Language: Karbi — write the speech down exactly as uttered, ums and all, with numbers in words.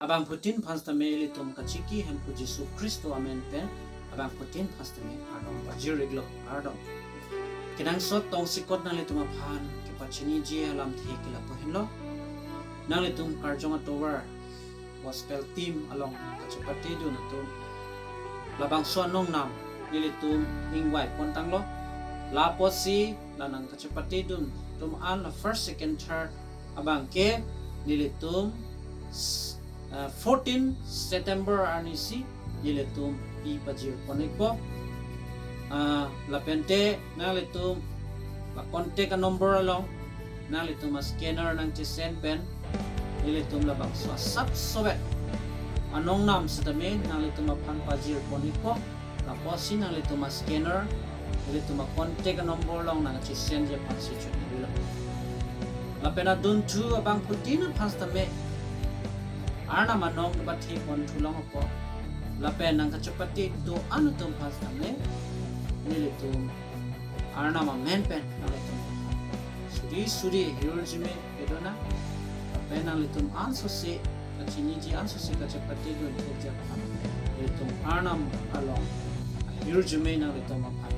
Abangphutin aphan sitame ilitum kachiki Hemphu Jisu Khristo amen pen abangphutin aphan sitame kardom pajir-iklo, kardom. Kenangsot tongsekot nanglitum aphan kepachiniji alamthe ke lapu henlo. Nanglitum karjong atovar gospel team along kachepatedun atum labangso anongnam nelitum ingvai pontanglo. Lapusi la nangkachepatedun atum an la first, second, third abangke nelitum s- ah, fourteen September arnisi nelitum pi pajir pon-ikpo. Ah, lapente nanglitum la contact number along nanglitum a scanner nangchesend pen nelitum labangso asapsovet anongnam sitame nanglitum aphan pajir pon-ikpo. Lapusi nanglitum a scanner, nelitum a contact number along nangchesendji aphansi choningri lo. Lapen adunthu abangphutin aphan sitame Arnam anong kebathe pon thu long apot, lapen nangkachepate do-an atum aphan sitame nelitum Arnam amen pen nanglitum suri suri ahirjume pedonang. Lapen nanglitum ansose kachiniji, ansose kachepatedun thekji aphan nelitum Arnam along ahirjume nanglitum aphan